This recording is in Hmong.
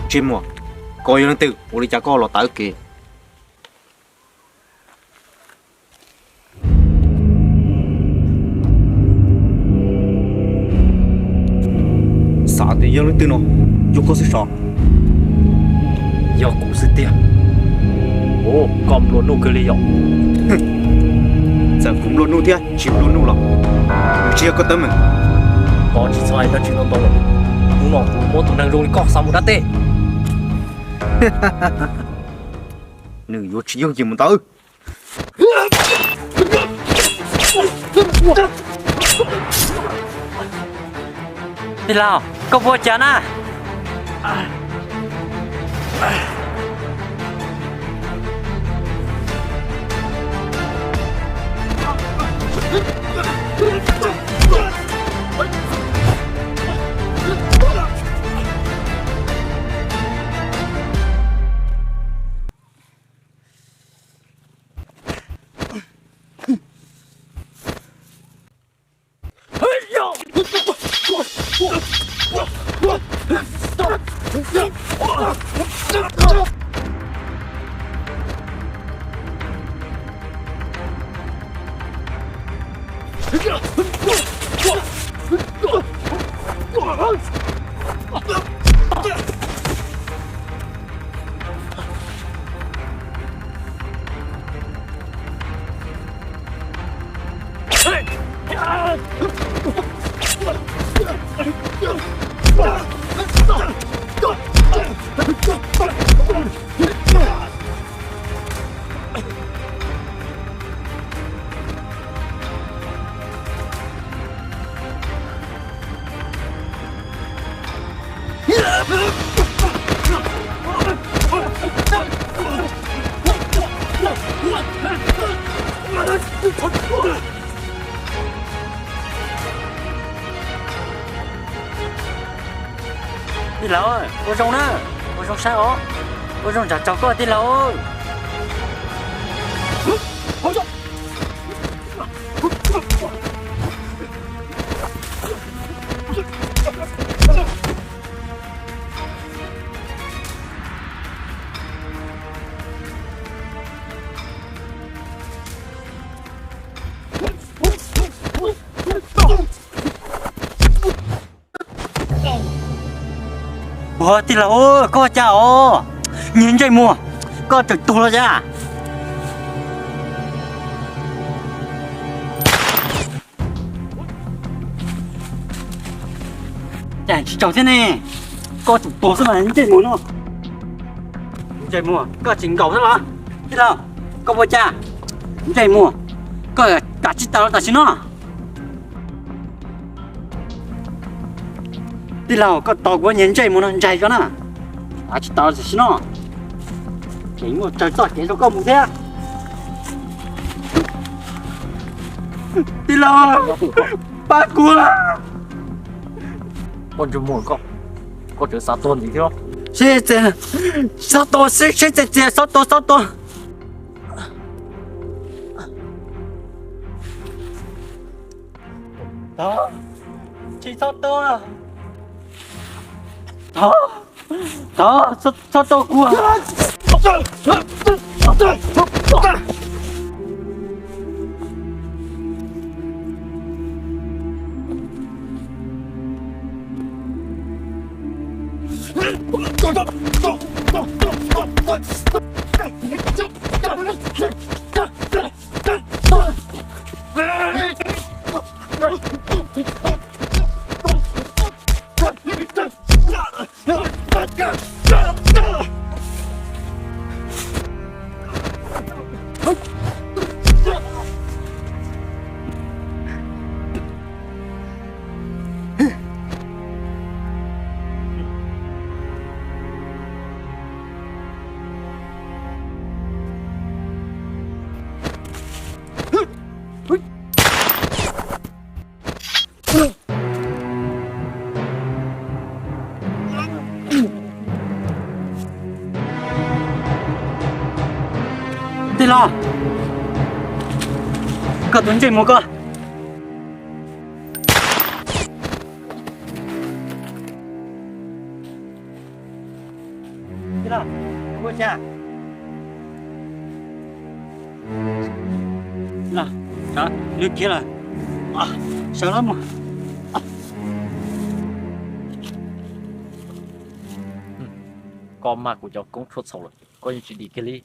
Ntsej muag, koj yog leej twg, ua li cas koj los tawv kev? Xav tias yog leej twg no, yog koj xwb sav? Yog kuv xwb tiag. Ua, koj nplua nuj kawg li yom? Txawm kuv nplua nuj thiab tsis nplua nuj los nws tsis yog koj teeb meem. Koj tsis txhob hais dab tsi ntau ntau. Hnub no kuv muab tus neeg zoo li koj xa mus dab teb. Nws yuav tsis yooj yim mus ntawd. Tij laug, koj puas ua cas na? Tij laug, ua zoo na, ua zoo saib os, ua zoo ntshav tsaug koj tij laug. Ua tij laug, koj cas os, niag ntsej muag, koj tseem tuag los cas? Cas tsis tsaug thiab ne, koj tseem tuag xwb mas ntsej muag no. Ntsej muag, koj tsis nkaus xwb los? Tij laug, koj puas cas? Ntsej muag, koj kav tsij tawm los tam sim no. Tij laug, koj tos kuv niag ntsej muag no ntsais tso na. Kav tsij tawm los tam sim no, ces muaj tsawg txoj kev rau koj mus thiab. Tij laug, pab kuv. Koj ntsej muag koj, koj tseem xav tuag ntxiv thiab. Seb, txias, txhob tua, seb, seb txias, txias, txhob tua, txhob tua. Thov, tsis txhob tua. Thov, thov, txhob, txhob tua kuv. Tij laug, koj tus ntsej muag koj. Yaj, nws khiav lawm, sawv los mus. Koj mag kuv cov koob tshuaj txhaum lawm, koj yeej tsis dim kiag li.